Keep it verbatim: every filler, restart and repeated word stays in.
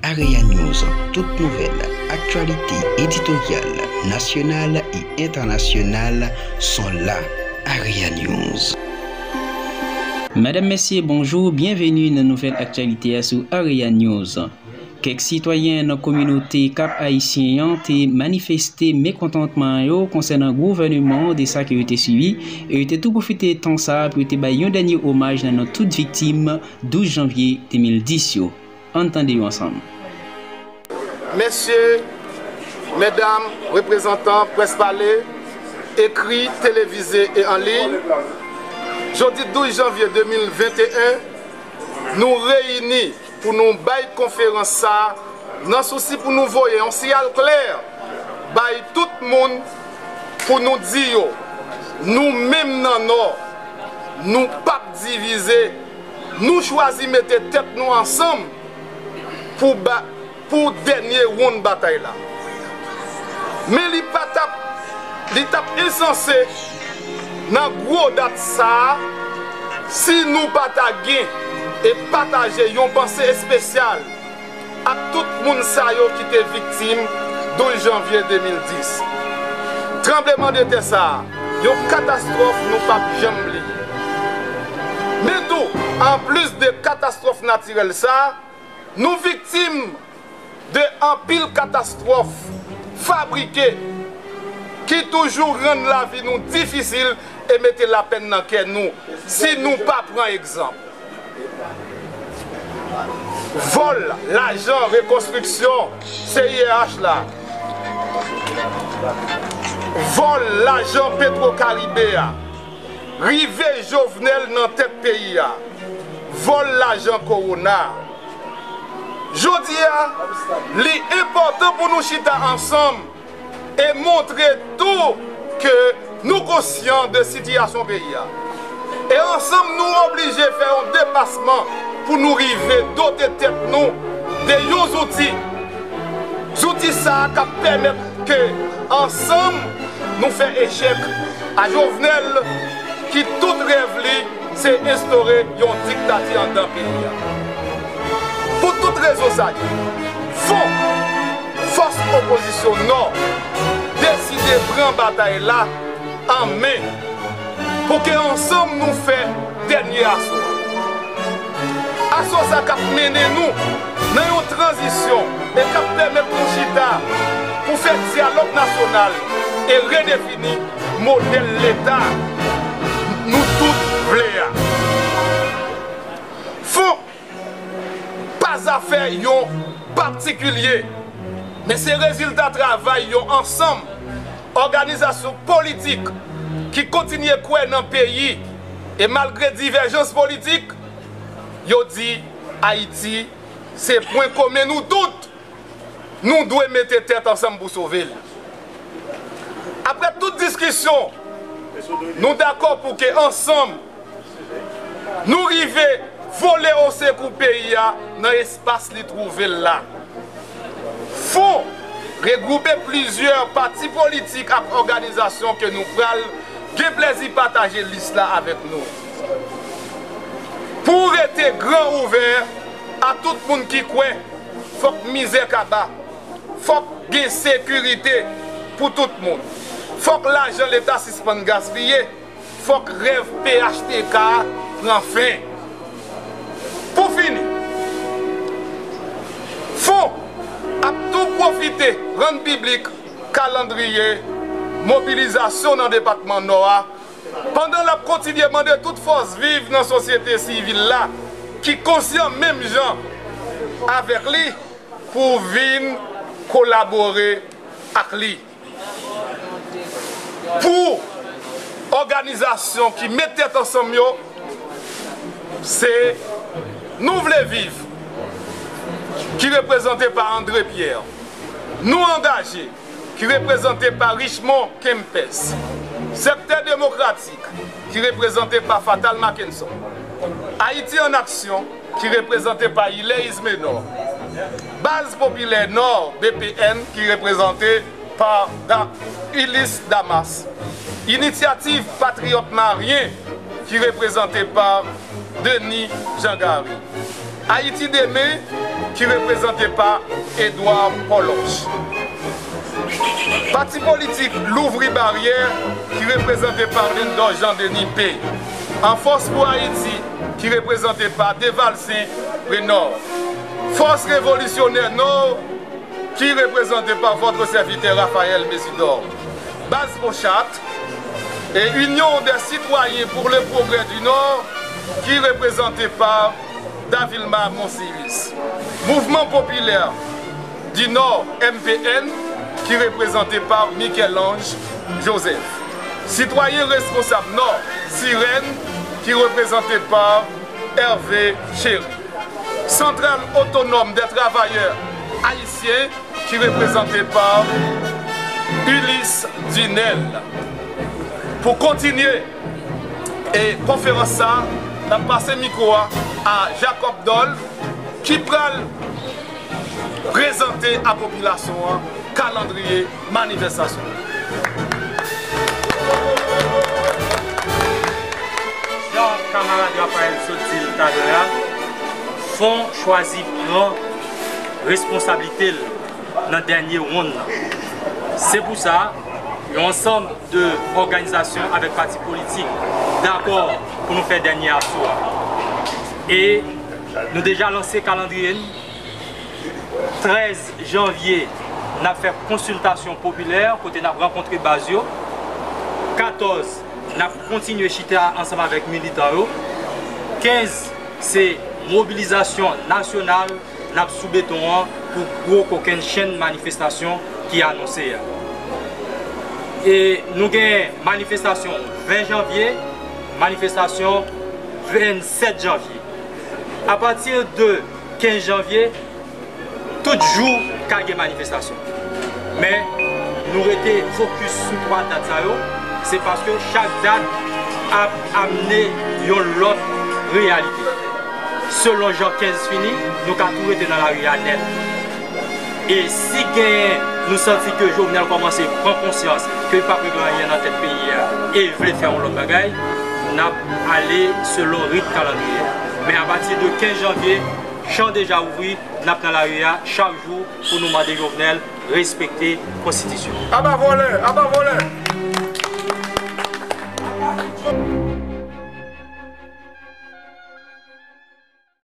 Area News, tout nouvèl, aktyalite editoryal, nasyonal e entènasyonal sont là. Area News. Madanm, mesye, bonjou, byenveni nan nouvèl aktyalite a sou Area News. Kèk sitwayen nan kominote Kap Ayisyen an te manifeste mekontantman yo konsènan gouvèneman an de sa ke yo te sibi, e yo te tou pwofite tan sa a pou yo te bay yon dènye omaj nan non tout viktim douz janvye de mil dis yo. Ann tande yo ansanm. Mesye, medam, reprezantan près pale, ekri, televize e an liy, jodi douz janvye de mil venteyen, nou reyini pou nou bay konferans sa a nan sousi pou nou voye yon siyal klè bay tout moun, pou nou di yo, nou menm nan Nò, nou p ap divize, nou chwazi mete tèt nou ansanm pou ba, pou dènye wonn batay la. Men li pa t ap, li t ap ensanse nan gwo dat sa a si nou pa ta gen e pataje yon panse espesyal ak tout moun sa yo ki te viktim douz janvye de mil dis. Tranblemanntè sa a, yon katastwòf nou p ap janm bliye. Men tou, anplis de katastwòf natirèl sa a, nou viktim de anpil katastwòf fabrike ki toujou rann lavi nou difisil e mete lapèn nan kè nou si nou pa pran egzanp. Vòl lajan rekonstriksyon C I R H la, vòl lajan Petwokaribe a, rive Jovenel nan tèt peyi a, vòl lajan kowona. Jodi a, li enpòtan pou nou chita ansanm e montre tou ke nou konsyan de sitiyasyon peyi a. E ansanm, nou oblije fè yon depasman pou nou rive dote tèt nou de yon zouti. Zouti sa a k ap pèmèt ke ansanm nou fè echèk a Jovenel, ki tout rèv li se enstore yon diktati anndan peyi a. Pou tout rezon sa yo, Fon, fòs opozisyon Nò deside pran batay la an men pou ke ansanm nou fè dènye aso a. Aso sa k ap mennen nou nan yon tranzisyon e k ap pèmèt nou chita pou fè dyalòg nasyonal e redefini modèl Leta nou tout vle a. Fon pa zafè yon patikilye, men se rezilta travay yon ansanm òganizasyon politik ki kontinye kwè nan peyi e, malgre divèjans politik, yo di Ayiti se pwen komen nou tout. Nou dwe mete tèt ansanm pou sove l. Apre tout diskisyon, nou dakò pou ke ansanm, nou rive vole osekou peyi a nan espas li twouve l la. Fon regwoupe plizyè pati politik ak òganizasyon ke nou pral gen plèzi pataje lis la avèk nou. Pou rete gran ouvè a tout moun ki kwè fòk mizè kaba, fòk gen sekirite pou tout moun, fòk lajan Leta sispann gaspiye, fòk rèv P H T K a pran fen. Pou fini, Fon ap tou pwofite rann piblik kalandriye mobilizasyon nan depatman Nò a, pandan l ap kontinye mande tout fòs viv nan sosyete sivil la ki konsyan menm jan avèk li pou vin kolabore ak li. Pou òganizasyon ki met tèt ansanm yo, se Nou Vle Viv, ki reprezante pa André Pierre, Nou Angaje, ki reprezante pa Richemond Kempès, Sektè Demokratik, ki reprezante pa Fatal Mackenson, Ayiti an Aksyon, ki reprezante pa Ilè Ismenor, Baz Popilè Nò, B P N, ki reprezante pa Da-, Ulysse Damas, Inisyativ Patriyòt Maryen, ki reprezante pa Denis Jean Garry, Ayiti Demen, ki reprezante pa Edouard Poloche. Pati politik Louvri Baryè, ki reprezante pa Lindor Jean Denis P. An Fòs pou Ayiti, ki reprezante pa Devalcin Renord. Fòs Revolisyonè Nò, ki reprezante pa votre serviteur Raphaël Mésidor. Baz Pochat, e Union des Citoyens pour le Progrès du Nord, ki reprezante pa Davilma Monsiris. Mouvman Popilè di Nò, M P N, ki reprezante pa Michel-Ange Joseph. Sitwayen Responsab Nò, Sirèn, ki reprezante pa Hervé Chéry. Santral Otonòm dè Travayè Ayisyen, ki reprezante pa Ulysse Dunel. Pou kontinye e konferans sa, n ap pase mikwo a a Jacob Dol, ki pral prezante a popilasyon an kalandriye manifestasyon. Jan kamarad Raphaël sot di l talè a, Fon chwazi pran responsablite l nan dènye wonn nan. Se pou sa, yon ansanm de òganizasyon avèk pati politik dakò pou nou fè dènye aso a. E nou deja lanse kalandriye n. Trèz janvye, n ap fè konsiltasyon popilè kote n ap rankontre baz yo. Katòz, n ap kontinye chita ansanm avèk militan yo. Kenz, se mobilizasyon nasyonal n ap sou beton an pou gwo kokenn chenn manifestasyon ki anonse a. E nou gen manifestasyon ven janvye, manifestasyon vennsèt janvye. Apati de kenz janvye, tout jou ka gen manifestasyon. Men, nou rete fokis sou twa dat sa yo, se paske chak dat ap amne yon lòt reyalite. Selon jan kenz fini, nou ka tou rete nan lari a nèt. E si genyen nou santi ke Jovenel kòmanse pran konsyans ke l p ap regle anyen nan tèt peyi a e vle fè yon lòt bagay, n ap ale selon rit kalandriye a. Men apati de kenz janvye, chan deja ouvri, n ap nan lari a chak jou pou nou mande Jovenel respekte konstitisyon. Aba vòlè! Aba vòlè!